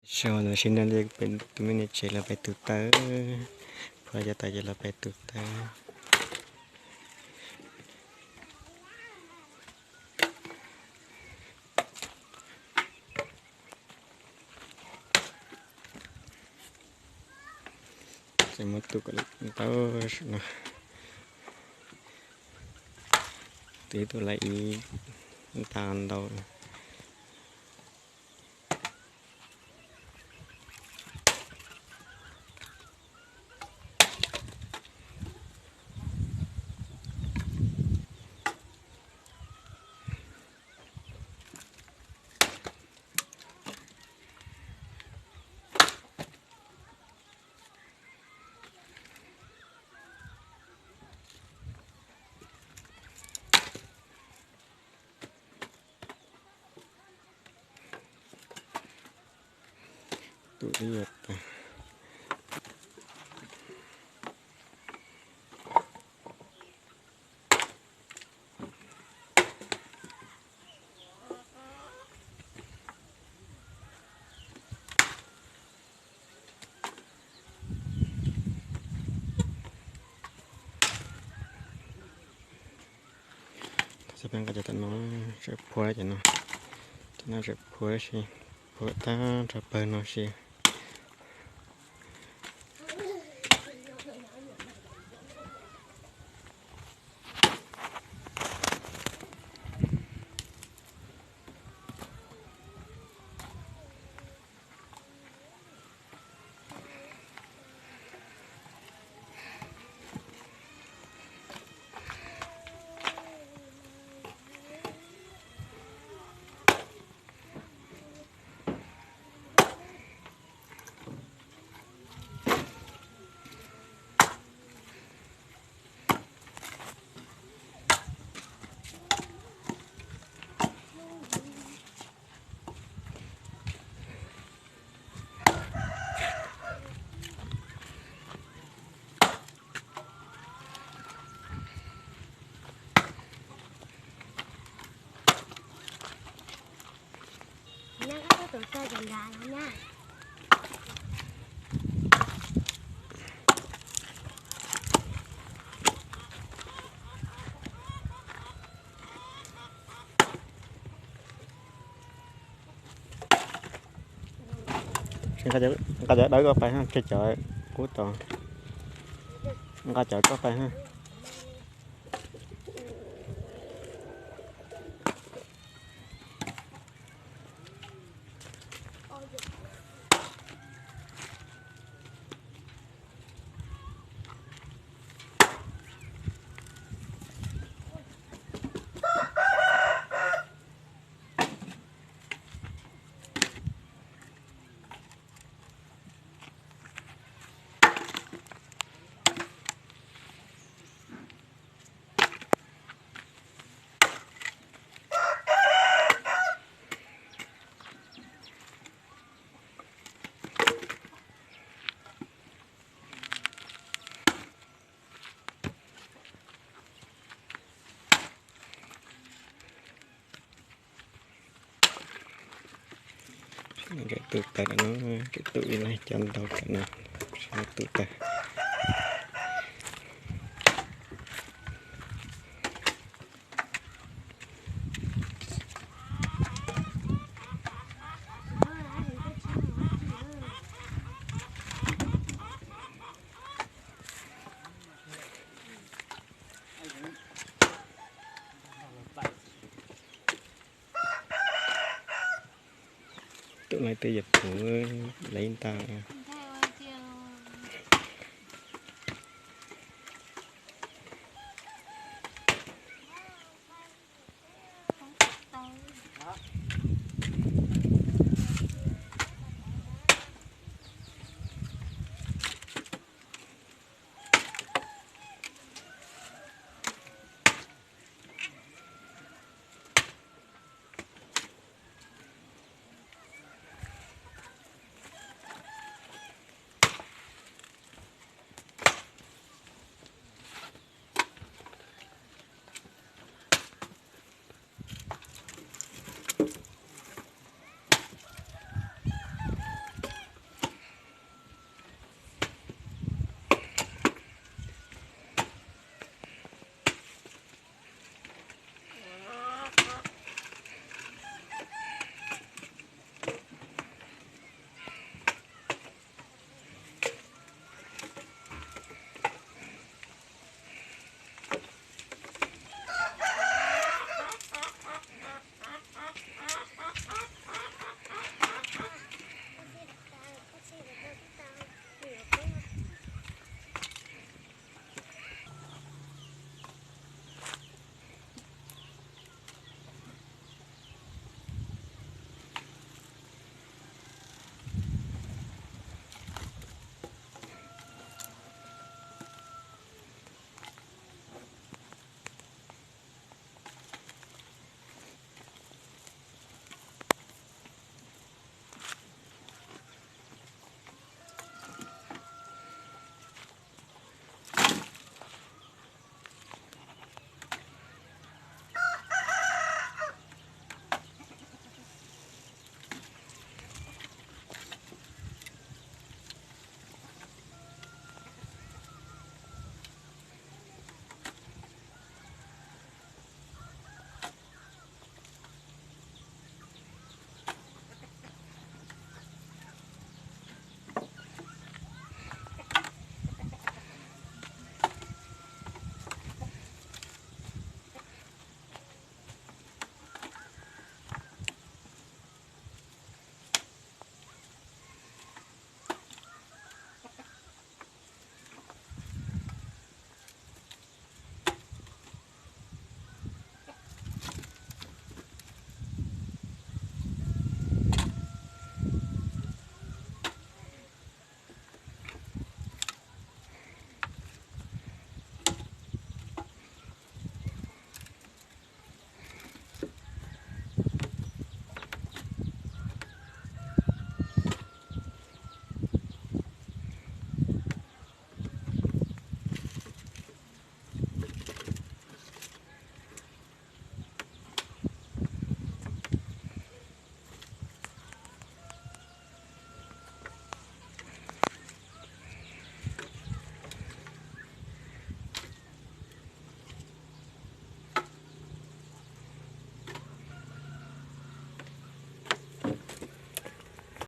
Sawv ntawm sib nrog li pem tus me niam tsev los pem tus taw, phuav cov taws ces los pem tus taw. Tseem muab tus kom ntau no, twb tus lawm ib nta ntau. Tus ib yuav tag. Xab peb nqa cov tam no, tseem phuav cov no, cov no tseem phuav si, phuav tag nrho pawg no si. Nqa cov dawb koj pais, tseg cov kub tod. Nqa cov koj pais. Nqe tus tawg no, nqe tus ib leeg cov ntau tam no, tus tawg. Tus no twb yog puv lawv ib ntag.